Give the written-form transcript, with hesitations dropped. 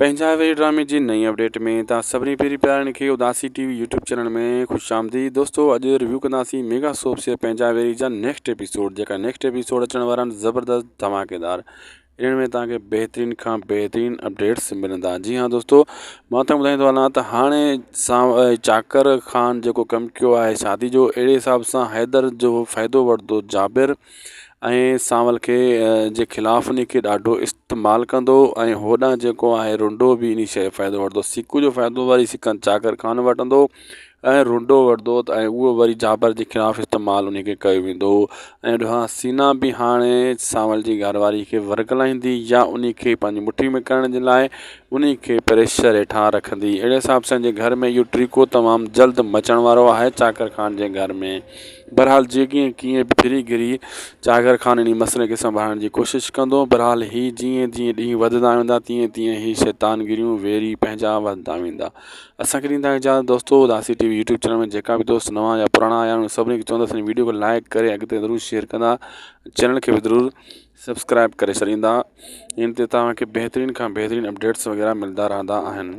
پنهنجا ويري ڊرامي جي نئين اپڊيٽ ۾ توهان سڀني پيري پيارن کي Udasi T V YouTube channel ۾ خوش آمديد دوستو اڄ ريويو ڪنداسين ميگا سوپ سيريل پنهنجا ويري جا نيڪسٽ ايپيسوڊ جيڪا نيڪسٽ ايپيسوڊ اچڻ وارا آهن زبردست ڌماڪيدار انهن ۾ توهان کي بهترين کان بهترين اپڊيٽس ملندا جي ها دوستو مان توهان ٻڌائيندو هلان ته هاڻي سان چاڪر خان جيڪو ڪم ڪيو آهي شادي جو اهڙي حساب سان حيدر جو فائدو ورتو جابر ۽ سانول کي جي خلاف ان کي ڏاڍو استعمال ڪندو ۽ هوڏانهن جيڪو آهي رنڊو به ان شيء جو فائدو وٺندو سڪو جو فائدو وري سڪن چاڪر خان وٺندو ۽ رنڊو وٺندو ته ۽ اهو وري جابر جي خلاف استعمال ان کي ڪيو ويندو ۽ هوڏانهن حسينا به هاڻي سانول جي گهر واري کي ورغلائيندي يا ان کي پنهنجي مٺي ۾ ڪرڻ جي لاء ان کي پريشر هيٺان رکندي اهڙي حساب سان جي گهر ۾ اهو ٽريڪو تمام جلد مچڻ وارو آهي چاڪر خان جي گهر ۾ بھرحال جيڪيئن ڪيئن به ڦري گھري چاڪر خان انھي مسئلي کي سنڀالڻ جي ڪوشش ڪندو. بھرحال ھي جيئن جيئن ڏينھن وڌندا ويندا تيئن تيئن ھي شيطانگريون ويري پنھنجا وڌندا ويندا. اسان کي ڏيندا اجازت دوستو Udasi T V YouTube channel ۾ جيڪا به دوست نوان يا پراڻا آيا آھن سڀني کي چوندس ھن ويڊيو کي لائڪ ڪري اڳتي ضرور شيئر ڪندا چينل کي به ضرور سبسڪرائب ڪري ڇڏيندا ان تي توھان کي بهترين کان بهترين اپڊيٽس وغيره ملندا رھندا آھن.